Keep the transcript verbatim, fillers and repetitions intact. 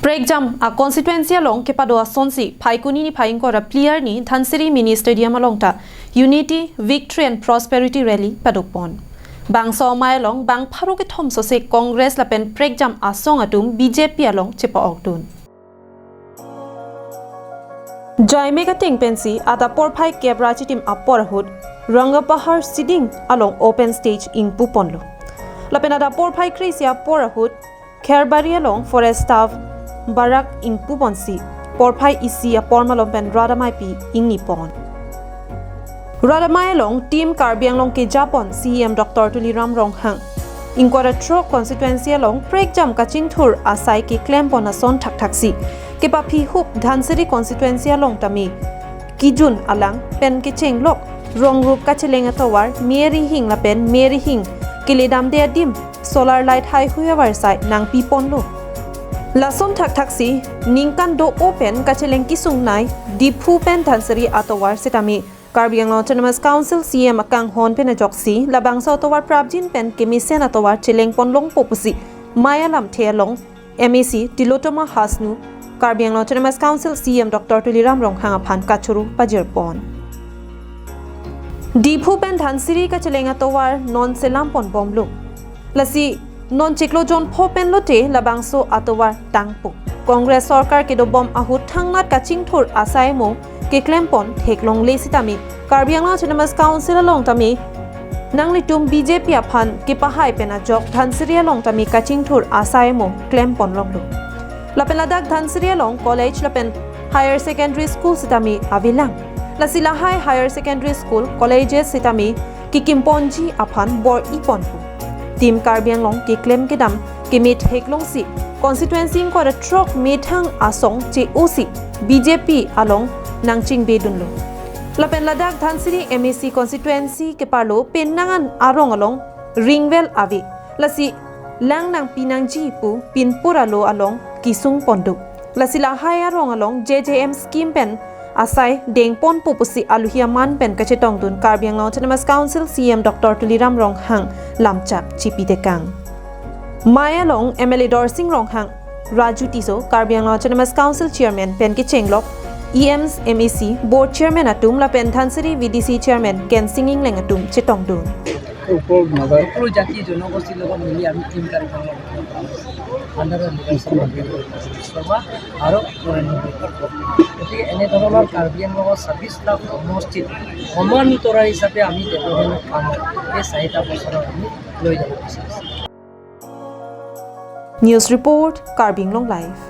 Prekjam a constituency along kepado asonsi Phaikuni niphai ingkoi ra phli arni Dhansiri Mini Stadium along ta Unity, Victory and Prosperity Rally padopon. Bangso amei along bang pharo kethom sose Congress lapen prekjam asong atum B J P along chepa-okdun. Jaime kateng pensi adap porphai kep ra chitim apor ahut Rangapahar Siding along open stage ingpuponlo. Lapen adap porphai kre-isi apor ahut Kharbari along forest staff barak ingpuponsi porphai isi apor malom pen rat ameipi ingnipon. Rat amei along Team Karbi Anglong kejapon C E M Doctor Tuliram Ronghang ingkoi ra throk constituency along prekjam kachingthur asai keklempon ason thakthaksi kepaphihup Dhansiri constituency along tame kejun alang pen kechenglok rong rup kacheleng atovar me arihing lapen me arihing keledamde adim solar light haihui avarsai nangpiponlo. Lason thakthaksi ningkan do-o pen kacheleng kesungnei Diphu pen Dhansiri atovar sitame Karbi Anglong Autonomous Council C E M akanghon pen ajoksi labangso atovar prapjin pen kemesen atovar chelengpon longpo pusi mei alamthe along M A C Tilottama Hasnu, Karbi Anglong Autonomous Council C E M Doctor Tuliram Ronghang aphan kachoro pajirpon. Diphu pen Dhansiri kacheleng atovar non selamponbomlo. Lasi non chiklo jon pho pen lote labangso atovar tangpo. Congress sorkar kedobom ahut thangnat kachingthur asai mo keklempon theklongle sitame Karbi Anglong Autonomous Council along tame nanglitum B J P aphan kepahai pen ajok Dhansiri along tame kachingthur asai mo klempon longlo. Lapen ladak Dhansiri along college lapen higher secondary school sitame avelang. Lasi lahai higher secondary school, colleges sitame kekimponji aphan bor-iponpo. Team Karbi Anglong keklem kedam keme theklongsi constituency ingkoi ra throk methang asong che-osi B J P along nangchingbedunlo. Lapen ladak Dhansiri M A C constituency keparlo penang an arong along ringwell ave. Lasi lang nangpi nangji pu pinpur alo along kesungpon do. Lasi lahai arong along J J M scheme pen asai dengponpo pusi aluhi aman pen kachetongdun Karbi Anglong Autonomous Council C E M Doctor Tuliram Ronghang lamchak chipitekang. Mei along M L A Dorsing Ronghang, Raju Tisso, Karbi Anglong Autonomous Council Chairman pen kechenglok E Ms, M A C, Board Chairman atum lapen Dhansiri V D C Chairman Kensing Engleng atum chetongdun. সকলো জাতি জনগোষ্ঠীৰ লগত মিলি আমি টিম কাৰ্বি আংলং আণ্ডাৰৰ লিডাৰশ্বিপত শৰ্মা আৰু নৰেন্দ্ৰ মোদী। গতিকে এনেধৰণৰ কাৰ্বি আংলঙৰ ছাব্বিছটা সমষ্টিত সমান উত্তৰাধিকাৰী হিচাপে আমি ডেভেলপমেণ্টৰ কাম এই চাৰিটা বছৰত আমি লৈ যাব বিচাৰিছোঁ। News report, Karbi Anglong Live.